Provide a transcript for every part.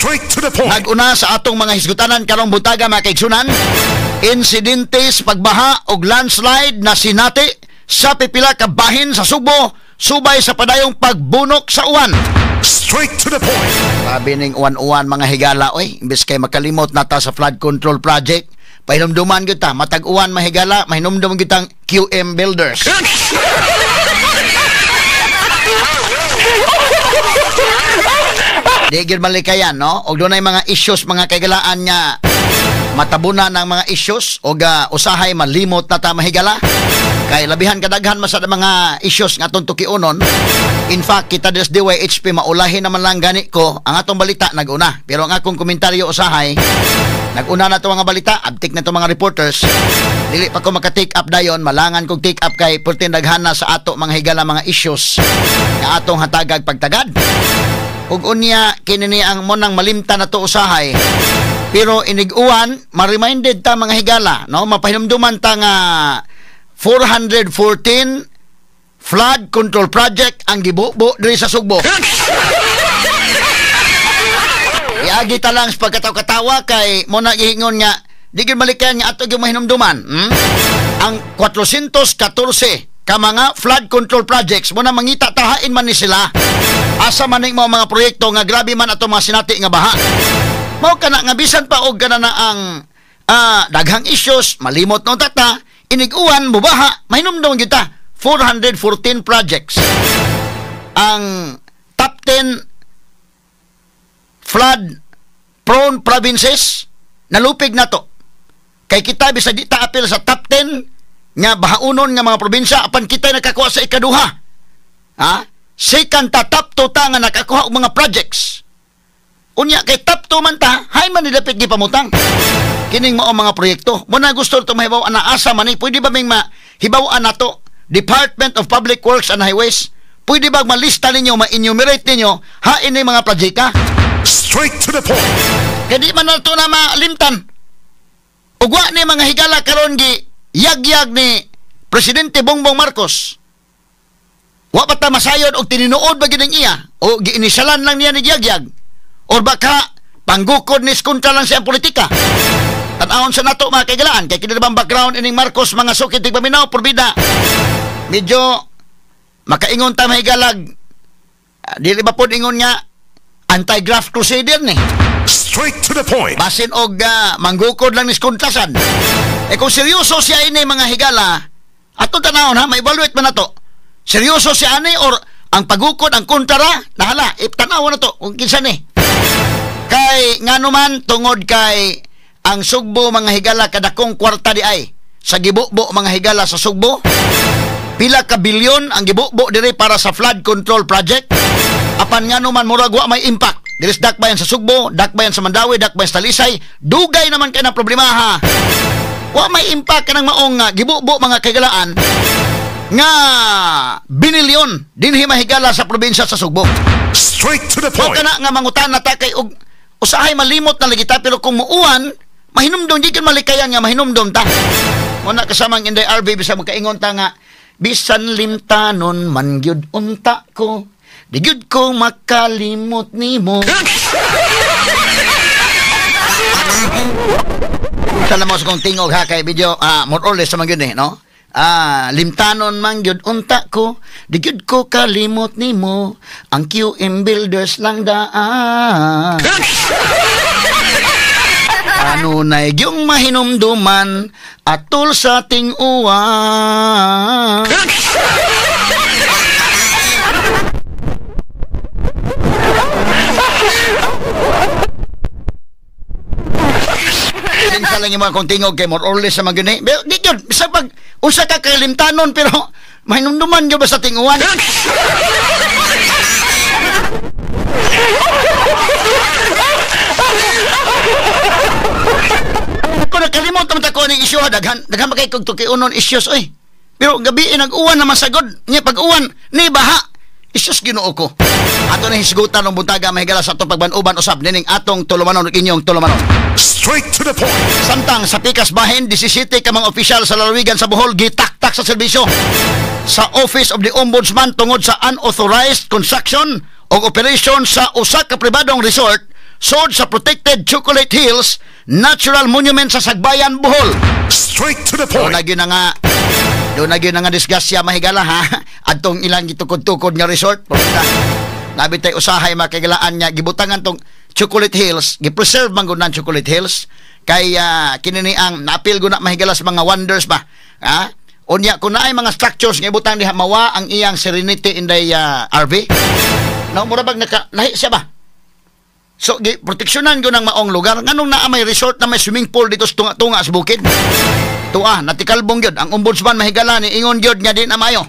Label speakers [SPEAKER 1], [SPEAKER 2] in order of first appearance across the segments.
[SPEAKER 1] Straight to the point.
[SPEAKER 2] Nag-una sa atong mga hisgutanan karong buntaga, mga kaigsunan, insidente sa pagbaha og landslide na sinati sa pipila ka bahin sa Sugbo subay sa padayong pagbunok sa uwan.
[SPEAKER 1] Straight to the point.
[SPEAKER 2] Grabe ning uwan-uwan, mga higala, oy, imbes kay makalimot na ta sa flood control project, pahinumduman gyud ta matag uwan, mahigala, mahinumdum gyud tang QM Builders. Di gyud malikayan, no? Og dunay mga issues, mga kaigalaan, nga matabunan ng mga issues og usahay malimot na ta, mahigala. Kay labihan kadaghan man sa mga issues nga atong tukiunon. In fact, kita des DYHP maulahin naman lang gani ko ang atong balita naguna. Pero ang akong komentaryo usahay, naguna na to mga balita, abtik na to mga reporters. Dili pa ko maka-take up dayon, malangan kog take up kay perting daghan na sa ato, mga higala, mga issues nga atong hatagag pagtagad. Ug unya kini ni ang monang malimta na to usahay. Pero inig-uwan, ma-reminded ta, mga higala, no? Mapahinumduman ta nga 414 flood control project ang gibubo diri sa Sugbo. Iagi ta lang sa pagkataw-katawa kay mo na gihingon nga di gyud malikan nga ato gyud mahinumduman. Ang 414 ka mga flood control projects mo na mangita tahain man ni sila. Asa man ning mga proyekto nga grabe man ato mga sinati nga baha. Mao kana nga bisan pa og kana na ang daghang issues, malimot no tata, inig-uwan mubaha, mahinumdum gyud ta 414 projects. Ang top 10 flood prone provinces nalupig na to. Kay kita bisag di ta apil sa top 10 nga bahaunon nga mga probinsya, apan kita nakakuha sa ikaduha. Ha? Second ta, top 2 ta nga nakakuha og mga projects. Unya kay top 2 man ta, hay man nilapit gipamutang kining mao mga proyekto. Mo na gusto to mahibaw ana asa man ni, pwede ba ming mahibaw-an nato Department of Public Works and Highways? Pwede ba malista ninyo, ma-enumerate ninyo hain ni mga proyekta?
[SPEAKER 1] Straight to the point.
[SPEAKER 2] Kay di man nato na malimtan. Ugwa ni mga higala karon gi yagyag ni Presidente Bongbong Marcos. Wa pa ta masayod og tinuod ba gid ang iya o giinisyalan lang niya ni yagyag or baka panggukod ni kontra lang siyang politika. Tan-awon sa nato, mga kaigalaan, kay kini bang background ining Marcos, mga sukit tigpaminaw porbida. Medyo makaingon ta, mahigalag, dili ba pod ingon nga anti-graft crusader ni?
[SPEAKER 1] Straight to the point.
[SPEAKER 2] Basin og manggukod lang ni kontrasan. Eh kung seryoso siya ini, mga higala, ato tanawon ha, ma-evaluate man nato. Seryoso siya ani or ang pagukod ang kontra, nahala, itanawon na to kung kinsa ni. Kay ngano man tungod kay ang Sugbo, mga higala, kadakong kwarta di ay sa gibubo, mga higala, sa Sugbo. Pila ka bilyon ang gibubo diri para sa flood control project. Apan ngano man murag wa may impact. Diri sa dakbayan sa Sugbo, dakbayan sa Mandaue, dakbayan sa Talisay, dugay naman kay na problema ha. Wa may impact kanang maong gibubo, mga kaigalaan, nga binilyon dinhi, mahigala, sa probinsya sa Sugbo.
[SPEAKER 1] Straight to the
[SPEAKER 2] Mao
[SPEAKER 1] point.
[SPEAKER 2] kana nga mangutan na ta kay og usahay malimot na lagi ta, pero kung muuan mahinumdum, di gyud malikayan nga mahinumdum ta. Muna kasamang Inday RV, bisag makaingon ta nga bisan limtanon man gyud unta ko, di gyud ko makalimot nimo. Sa mo sa kong tingog ha, kay video more or less man gyud eh, no? Limtanon man gyud unta ko, di gyud ko kalimot nimo, ang QM Builders lang daan. Kanunay gyung mahinumduman atol sa ting-uwan. Kinsa lang yung mga kong tingog kay more or less sa mga gini. Pero di yun, bisa pag usa ka kalimtanon pero mahinumduman yun ba sa tinguan? Kung nakalimot naman ko ning isyu ha, daghan, daghan ba kay kog tukiunon issues oy. Pero gabi nag-uwan naman sagod, nya pag-uwan ni baha. Isus Ginoo ko. Ato na hisgutan ng buntaga, mahigala, sa atong pagban-uban usab nining atong tulumanon ug inyong tulumanon.
[SPEAKER 1] Straight to the point.
[SPEAKER 2] Samtang sa Pikas Bahin, 17 ka mga opisyal sa lalawigan sa Bohol gitaktak sa serbisyo sa Office of the Ombudsman tungod sa unauthorized construction o operation sa usa ka pribadong resort. sod sa protected Chocolate Hills Natural Monument sa Sagbayan, Bohol.
[SPEAKER 1] Straight to the
[SPEAKER 2] Doon
[SPEAKER 1] point.
[SPEAKER 2] na gyud na nga, doon na gyud na nga disgrasya, mahigala, ha, atong ilang gitukod-tukod nga resort. Pumunta. Labi tay usahay makigalaan nga gibutangan tong Chocolate Hills, gi-preserve man gud ng Chocolate Hills kay kini ni ang naapil gud na, mahigala, sa mga wonders ba. Ha? Unya kung naay mga structures nga ibutang diha, mawa ang iyang serenity, Inday RV. No, mura bag naka lahi siya ba? So, gi proteksyonan ko ng maong lugar. Nganong naa may resort na may swimming pool dito sa tunga-tunga sa bukid? Tuwa, natikalbong gyud. Ang ombudsman, mahigala, ni ingon gyud nga di na maayo.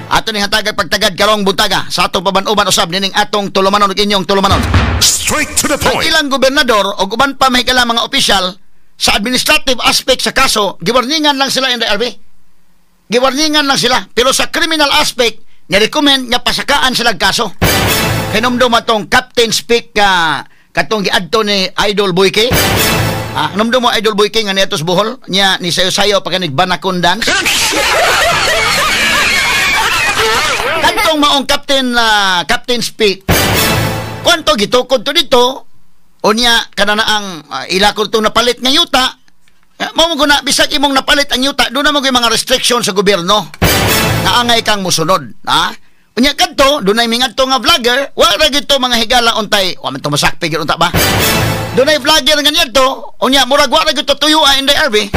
[SPEAKER 2] Ato ni hatagag pagtagad karong buntaga sa atong paban-uban usab nining atong tulumanon ug inyong tulumanon.
[SPEAKER 1] Straight to the
[SPEAKER 2] Ang
[SPEAKER 1] point.
[SPEAKER 2] ilang gobernador o uban pa, mahigala, mga opisyal sa administrative aspect sa kaso, giwarningan lang sila in the RV. Giwarningan lang sila. Pero sa criminal aspect, ni-recommend nga pasakaan sila kaso. Hinumdum atong Captain Speak ka katong giadto ni Idol Boyke. Ah, hinumdum mo Idol Boyke nga niadto sa Bohol nya ni sayo-sayo pa kanig banakon dance. Kadtong maong Captain Speak, kwanto gitukod to dito unya kana na ang ila ko itong napalit nga yuta. Eh, mao mo na bisag imong napalit ang yuta, doon na mo mga restriction sa gobyerno nga angay kang musunod, ha. Unya kadto dunay mingadto nga vlogger, wa ra gyud to, mga higala, untay wa man to masakpi gyud unta ba. Dunay vlogger nga niadto, unya murag wa ra gyud to tuyo Inday RV.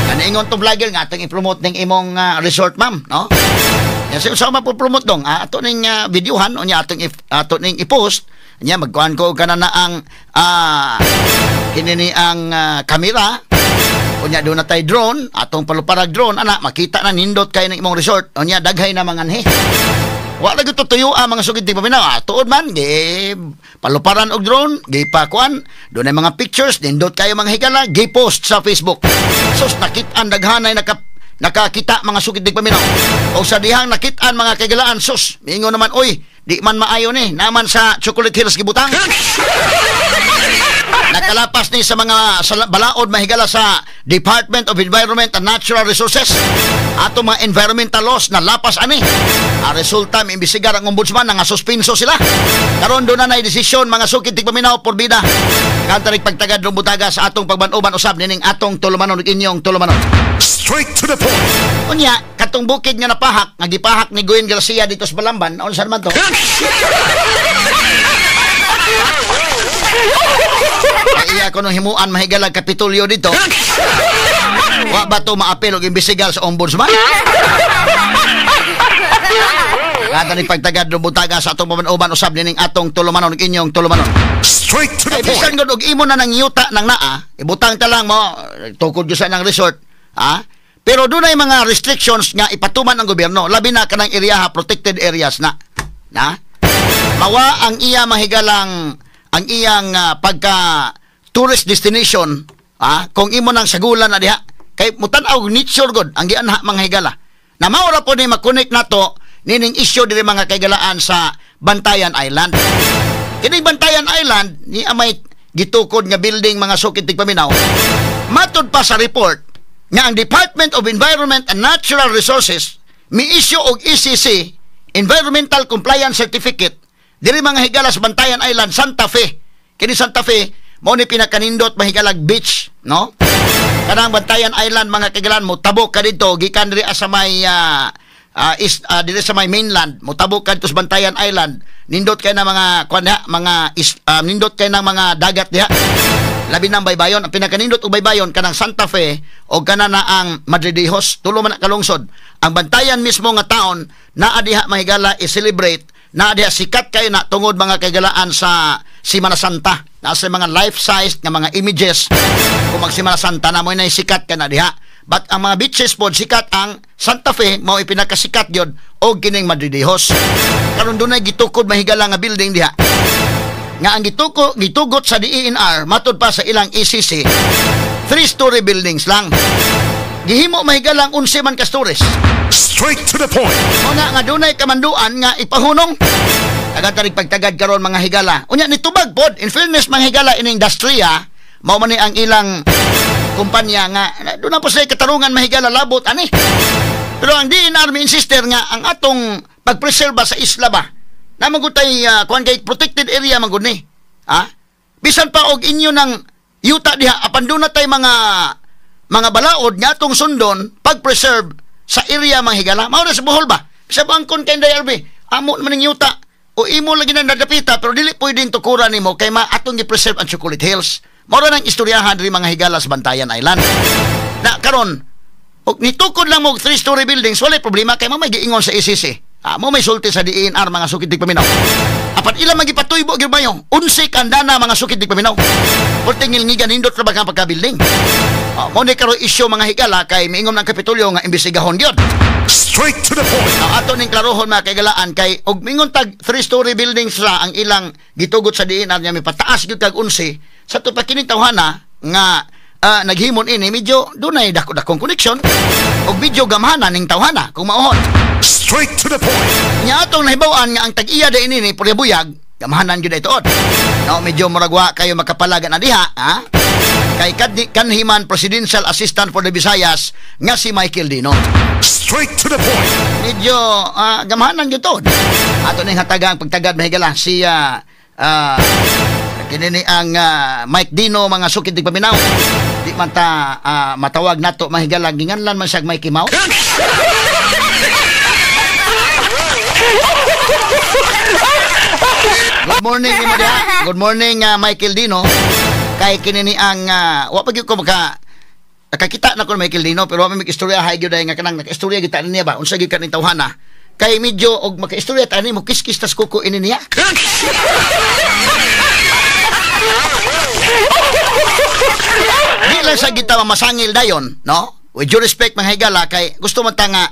[SPEAKER 2] Kani ingon to vlogger nga atong i-promote ning imong resort, ma'am, no. Ya sa sa promote dong, ato ning videohan, unya ato ning i-post. Nya magkuan ko kana na ang kini ni ang kamera. Unya doon na tay drone, atong paluparag drone ana, makita na nindot kay ng imong resort. Unya daghay na mga anhi. Wa ra gyud tuyo ang mga sugid paminaw. Ah, tuod man gi paluparan og drone, gi pakuan, doon ay mga pictures, nindot kayo, mga higala, gi post sa Facebook. Sus, nakit-an daghanay nakakita, mga sugid paminaw. O sa dihang nakit-an, mga kagalaan, sus, miingon naman, "Oy, di man maayo ni, naman sa Chocolate Hills gibutang. Nakalapas ni sa mga sa balaod, mahigala, sa Department of Environment and Natural Resources. Ato mga environmental laws na lapas ani. Ang resulta, miimbestigar ang ombudsman nga suspenso sila. Karon doon na desisyon, mga sukid tigpaminaw, por bida. Kantarik pagtagad ng butaga sa atong pagbanuban usab nining atong tulumanon ug inyong tulumanon.
[SPEAKER 1] Straight to the point.
[SPEAKER 2] Unya, katong bukid nga napahak, nga gipahak ni Gwen Garcia dito sa Balamban, unsa naman to? Ay, iya ko nung himuan, mahigalag, kapitulyo dito. Wa ba to maapil og imbestigar sa ombudsman? Kada ni pagtagad ng butaga sa atong pamanuban usab nining atong tulumanon ug inyong tulumanon.
[SPEAKER 1] Straight to the
[SPEAKER 2] Kay bisan
[SPEAKER 1] point.
[SPEAKER 2] gud og imo na nang yuta nang naa, ibutang ta lang mo, tukod gyud sa nang resort, ha? Pero dunay mga restrictions nga ipatuman ang gobyerno, labi na kanang area protected areas na. Na? Mawa ang iya, mahigalang, ang iyang pagka tourist destination, ha? Kung imo nang sagulan na diha kay mutan-aw og nature god ang gianha, mga higala. Na mao ra po ni makonect nato nining issue diri, mga kaigalaan, sa Bantayan Island. Kining Bantayan Island ni amay gitukod nga building, mga sukid tigpaminaw. Matud pa sa report nga ang Department of Environment and Natural Resources mi-issue og ECC, Environmental Compliance Certificate, diri, mga higala, sa Bantayan Island, Santa Fe. Kini Santa Fe mao ni pinakanindot, mahigalag, beach, no? Kanang Bantayan Island, mga kaigalaan, mo tabok ka didto gikan diri sa may diri sa may mainland, motabok kadto sa Bantayan Island, nindot kay na mga kuan diha, mga is, nindot kay ng mga dagat diha. Labi nang baybayon, ang pinakanindot og baybayon kanang Santa Fe o kana na ang Madridejos, tulo man na kalungsod. Ang Bantayan mismo nga taon naa diha, mahigala, i-celebrate naa diha, sikat kayo na tungod, mga kaigalaan, sa Semana Santa. Nasa mga life-size nga mga images kung mag Semana Santa na mo na sikat ka na diha. But ang mga beaches pod sikat, ang Santa Fe mao ipinakasikat gyud og kining Madridejos. Karon dunay gitukod, mahigala, nga building diha. Nga ang gitugot sa DENR, matud pa sa ilang ECC, three-story buildings lang. Gihimo, mahigalang, 11 man ka stories.
[SPEAKER 1] Straight to the point.
[SPEAKER 2] Una nga dunay kamanduan nga ipahunong. Tagan pagtagad karon, mga higala. Unya nitubag pod, in fairness, mga higala, ining industriya mao man ni ang ilang kumpanya nga doon na po sila katarungan, mahigala, labot ani. Pero ang DENR mi insister nga ang atong pagpreserba sa isla ba. Na magud tay kuan kay protected area man gud ni. Ha? Bisan pa og inyo ng yuta diha, apan doon na tay mga balaod nga atong sundon pag-preserve sa area, mga higala. Mao na sa Bohol ba? Sa bangkon kay Inday RB, amo naman ning yuta o imo lagi nang nadapita, pero dili pwedeng tukuran nimo kay ma atong gi-preserve ang Chocolate Hills. Mao ra nang istoryahan diri, mga higala, sa Bantayan Island. Na karon og nitukod lang mo og three-story buildings, wala problema kay mo may giingon sa ECC. Ah, mo may sulti sa DENR, mga sukid tigpaminaw. Apan ilang magipatuybo gyud mayo, 11 kandana, mga sukid tigpaminaw. Pulting ngilngigan, nindot ra ba kang pagka-building? Ah, mo ni karon isyu, mga higala, kay miingon ang Kapitolyo nga imbestigahon gyud.
[SPEAKER 1] Straight to the point.
[SPEAKER 2] Ang ato ning klarohon, mga kaigalaan, kay og mingon tag three-story buildings ra ang ilang gitugot sa DENR niya, mipataas gyud kag 11 sa to pa kini tawhana nga naghimon ini, medyo dunay dako-dakong connection ug medyo gamhanan ning tawhana kung mauhon.
[SPEAKER 1] Straight to the point.
[SPEAKER 2] Nya atong nahibaw-an nga ang tag-iya da ini ni Purya Buyag, gamhanan gyud ay tuod. No, medyo murag wa kayo makapalaga na diha, ha? Kay kadni kanhiman Presidential Assistant for the Visayas nga si Michael Dino.
[SPEAKER 1] Straight to the point.
[SPEAKER 2] Medyo gamhanan gyud tuod. Ato ning hatagang pagtagad, mahigala, si kini ni ang Mike Dino, mga sukid paminaw. Di man ta matawag nato, mahigala, ginganlan man siya Mikey Mouse. Good morning nimo diha. Good morning, Michael Dino. Kay kini ni ang wa pa gyud ko maka nakakita na ko ni Michael Dino, pero wa may istorya hay gyud nga kanang nakaistorya gyud ta niya ba, unsa gyud kaning tawhana kay medyo og makaistorya ta ni mo kiskis tas kuko ini niya. Di lang sa kita mamasangil dayon, no? With due respect, mga higala, kay gusto man ta nga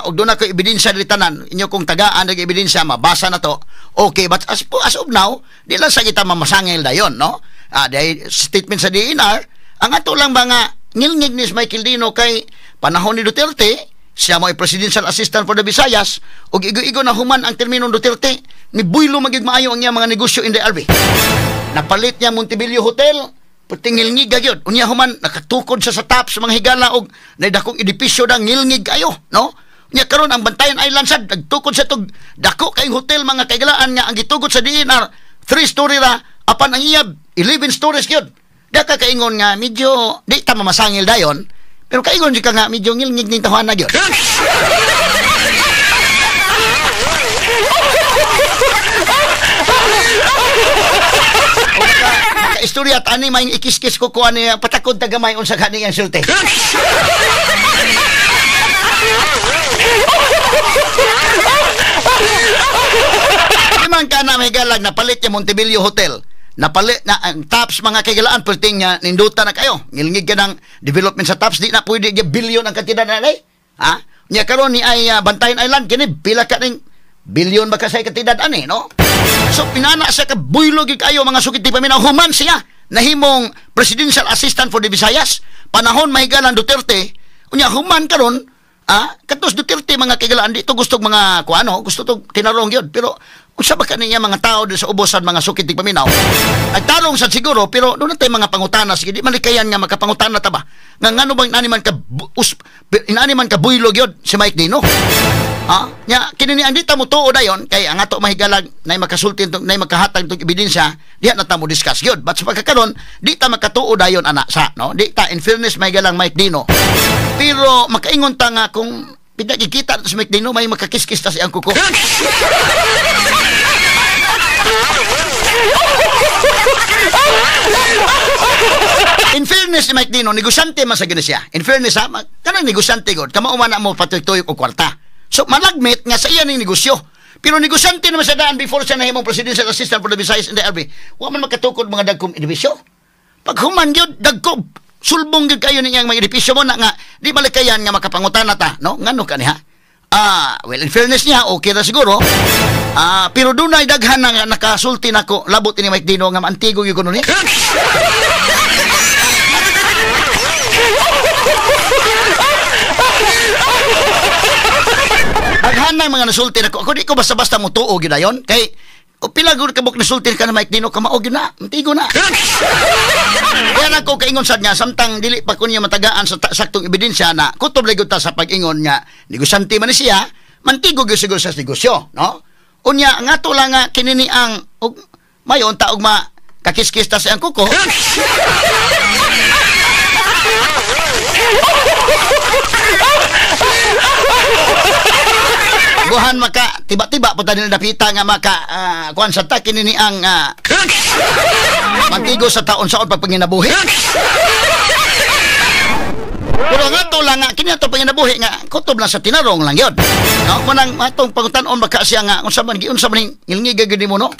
[SPEAKER 2] og doon ako ebidensya diri tanan inyo kong tagaan nag ebidensya mabasa na to. Okay, but as of now, di lang sa kita mamasangil dayon, no? Dahil statement sa DENR, ang ato lang ba nga ngilngig ni Michael Dino kay panahon ni Duterte siya mo ay Presidential Assistant for the Visayas ug igo-igo na human ang termino Duterte ni buylo magig maayo ang iyang mga negosyo in the RB. Napalit niya Montebello Hotel, puting ngilngig gyud. Unya human nakatukod siya sa top sa mga higala og naidakong edipisyo na ngilngig kayo, no? Unya karon ang Bantayan Island sad nagtukod sa tog dako kayong hotel, mga kaigalaan, nga ang gitugot sa DENR 3 story ra, apan ang iya 11 stories gyud. Daka kaingon nga medyo di ta mamasangil dayon, pero kaingon jud ka nga medyo ngilngig ning tawhana gyud. Istorya tani may ikiskis ko ko ani patakod ta gamay unsa kani ang sulti. Di man ka na may galag napalit yung Montebello Hotel. Napalit na ang tops, mga kaigalaan, perting nga ninduta na kayo. Ngilngig ka ng development sa tops, di na pwede bilyon ang kantidad na eh. Ha? Nya karon ni ay Bantayan Island kini pila ka ning bilyon ba ka sa kantidad ani, no? So pinana siya ka buylog kayo, mga sukit di paminaw, human siya nahimong Presidential Assistant for the Visayas panahon mahigalan Duterte. Unya human karon katos Duterte, mga kaigalaan, dito gusto mga kuano, gusto to tinarong gyud, pero unsa ba kaniya mga tao sa ubosan, mga sukit di paminaw, nagtarong sad siguro, pero doon na mga pangutana, sige di man likayan nga makapangutana ta ba nga ngano bang inani man ka buylog gyud si Mike Dino. Nya kini ni ang dita mo tuo dayon kay ang ato mahigalag nay makasulti tong nay makahatag tong ebidensya diha na ta mo discuss gyud, but sa pagkakaron di ta makatuo dayon ana sa, no? Di ta, in fairness mahigalang Mike Dino, pero makaingon ta nga kung pinagkikita sa Mike Dino may makakiskis ta siyang kuko. In fairness ni Mike Dino, negosyante man sa gina siya. In fairness ha, kanang negosyante god, kamao man na mo patuyok og kwarta. So malagmit nga sa iya ning negosyo. Pero negosyante naman sa daan before siya nahimong Presidential Assistant for the Visayas in the RB. Wa man makatukod mga dagkong edipisyo. Pag human gyud dagko sulbong gyud kayo niyang mga edipisyo mo na nga di malikayan nga makapangutana ta, no? Ngano ka niha? Well, in fairness niya, okay ra siguro. Pero dunay daghan na nakasulti nako labot ni Mike Dino nga maantigo gyud kuno niya. Daghan na mga nasulti nako. Ako di ko basta-basta mo tuo gyud ayon kay o pila gud kabuk nasulti ka na Mike Dino kamao gyud na, antigo na. Kaya nako kaingon sad nga samtang dili pa kunya matagaan sa saktong ebidensya na kutob gyud ta sa pag-ingon nga negosyante man ni siya, mantigo gyud siguro sa negosyo, no? Unya nga to lang nga kini ni ang og mayon ta og ma Kakiskis ta siyang kuko. Buhan maka tiba-tiba po tayo dapita nga maka kuan sa ta kini ni ang mantigo sa taon saon pagpanginabuhi. Pero nga to lang nga kini ato panginabuhi nga kutob lang sa tinarong lang yun. No, manang atong pangutan-on baka siya nga unsa man giunsa man ngilngiga gyud nimo, no?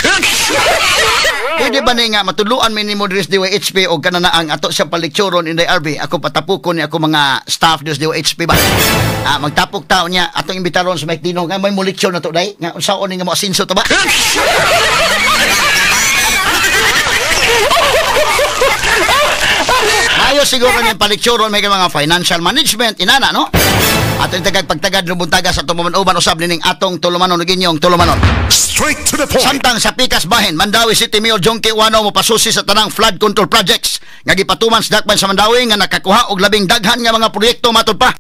[SPEAKER 2] Pwede ba ni nga matuluan mi nimo diri sa DYHP og kanana ang ato siyang palikturon in the RB? Ako patapukon ni ako mga staff diri sa DYHP ba. Magtapok tao niya atong imbitaron sa Mike Dino nga may mo lecture na to day nga unsaon ni nga mo asinso to ba? Ayo siguro niyang palikturon may mga financial management inana, no? Atong tagag pagtagad lubuntaga sa tumuman-uban usab nining atong tulumanon ug inyong tulumanon.
[SPEAKER 1] Straight to the point.
[SPEAKER 2] Samtang sa Pikas Bahin, Mandawi City Mayor Jonkie Ouano mopasusi sa tanang flood control projects nga gipatuman sa dakban sa Mandawi nga nakakuha og labing daghan nga mga proyekto matud pa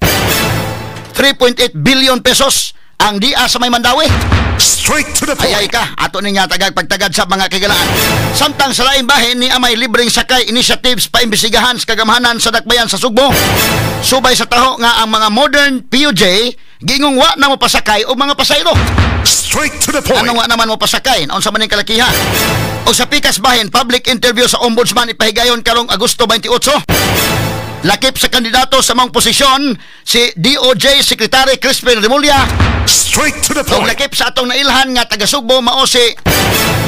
[SPEAKER 2] 3.8 billion pesos ang dia sa may Mandawi.
[SPEAKER 1] Straight to the point.
[SPEAKER 2] Ay, ay ka, ato ninya tagag pagtagad sa mga kigalaan. Samtang sa laing bahin ni amay libreng sakay initiatives paimbestigahan sa kagamhanan sa dakbayan sa Sugbo. Subay sa taho nga ang mga modern PUJ gingong wa na mopasakay og mga pasayro.
[SPEAKER 1] Straight to the point.
[SPEAKER 2] Ano nga naman mopasakay? Unsa man ning kalakiha? O sa Pikas Bahin, public interview sa Ombudsman ipahigayon karong Agosto 28. Lakip sa kandidato sa maong posisyon si DOJ Secretary Crispin Remulla.
[SPEAKER 1] Straight to the
[SPEAKER 2] Og
[SPEAKER 1] point.
[SPEAKER 2] lakip sa atong nailhan nga taga Sugbo mao si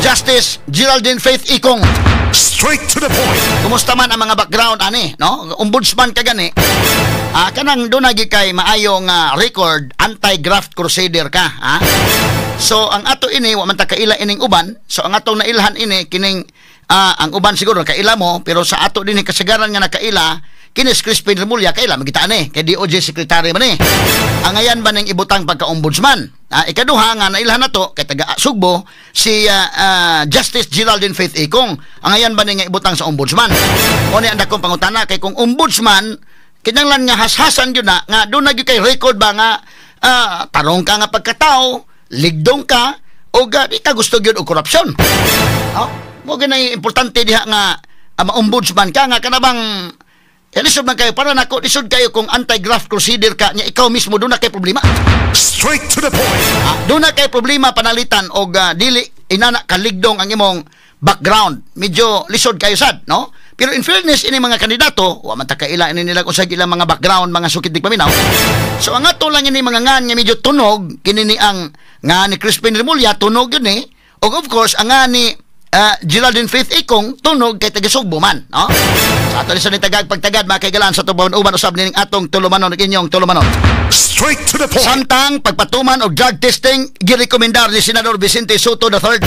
[SPEAKER 2] Justice Geraldine Faith Ikong.
[SPEAKER 1] Straight to the point.
[SPEAKER 2] Kumusta man ang mga background ani, no? Ombudsman ka gani. Kanang doon kay maayong record, anti-graft crusader ka, ha? So ang ato ini wa man ta kaila ining uban. So ang atong nailhan ini kining ang uban siguro kaila mo, pero sa ato dinhi kasagaran nga nakaila kinis Crispin Remulla kaila magita ani kay DOJ secretary man eh. Ang ayan ba ning ibutang pagka-ombudsman? Ikaduha nga nailhan nato kay taga Sugbo si Justice Geraldine Faith Ikong. Ang ayan ba ning ibutang sa ombudsman? Mo ni ang dakong pangutana kay kung ombudsman kinahanglan nga hashasan gyud na nga doon na gyud kay record ba nga tarong ka nga pagkatao, ligdong ka o di ka gusto gyud og korupsyon. Oh, mo gyud importante diha nga ma-ombudsman ka nga kanabang lisod man kayo para nako lisod kayo kung anti-graft crusader ka nya ikaw mismo doon na kay problema.
[SPEAKER 1] Straight to the point.
[SPEAKER 2] Doon na kay problema panalitan og dili inana kaligdong ang imong background. Medyo lisod kayo sad, no? Pero in fairness ini mga kandidato, wa man ta kaila ini nila usag ilang mga background, mga sukit di paminaw. So ang ato lang ini mga ngan nga medyo tunog kini ni ang nga ni Crispin Remulla tunog yun eh. Og of course ang nga ni Geraldine Faith Ikong tunog kay taga Sugbo man, no? Sa ato ni sa nitagag pagtagad mga kaigalaan sa tubawan uban usab nining atong tulumanon ug inyong tulumanon.
[SPEAKER 1] Straight to the point.
[SPEAKER 2] Samtang pagpatuman og drug testing girekomendar ni Senador Vicente Soto III.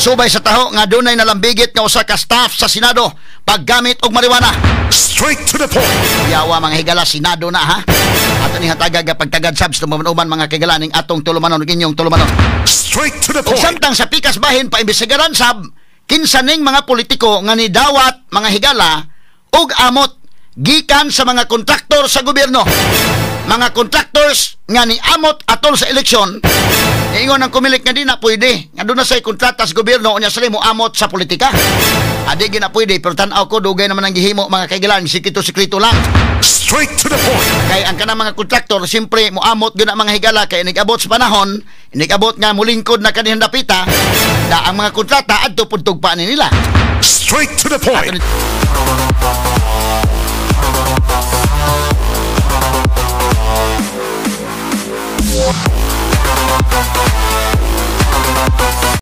[SPEAKER 2] Subay sa taho nga dunay nalambigit nga usa ka staff sa Senado paggamit og marijuana.
[SPEAKER 1] Straight to the point.
[SPEAKER 2] Yawa mga higala, Senado na ha. Ato ni hatagag pagtagad sabs tumaban-uban mga kaigalaan ning atong tulumanon ug inyong tulumanon.
[SPEAKER 1] Straight to the
[SPEAKER 2] Ug
[SPEAKER 1] point.
[SPEAKER 2] samtang sa Pikas Bahin paimbestigaran sab kinsa ning mga politiko nga nidawat mga higala og amot gikan sa mga kontraktor sa gobyerno. Mga contractors nga niamot atol sa eleksyon, niingon ang kumilik nga di na pwede. Nga doon na sa'y kontrata sa gobyerno, unya sila mo amot sa politika. Adi gina pwede, pero tan-aw ko, dugay naman ang gihimo mga kaigalan, sikrito-sikrito lang.
[SPEAKER 1] Straight to the point.
[SPEAKER 2] Kay ang kanang mga kontraktor, siyempre moamot gyud ang mga higala, kay inigabot sa panahon, inigabot nga mulingkod na kanihang dapita, da ang mga kontrata adto pud tugpa ni nila.
[SPEAKER 1] Straight to the point.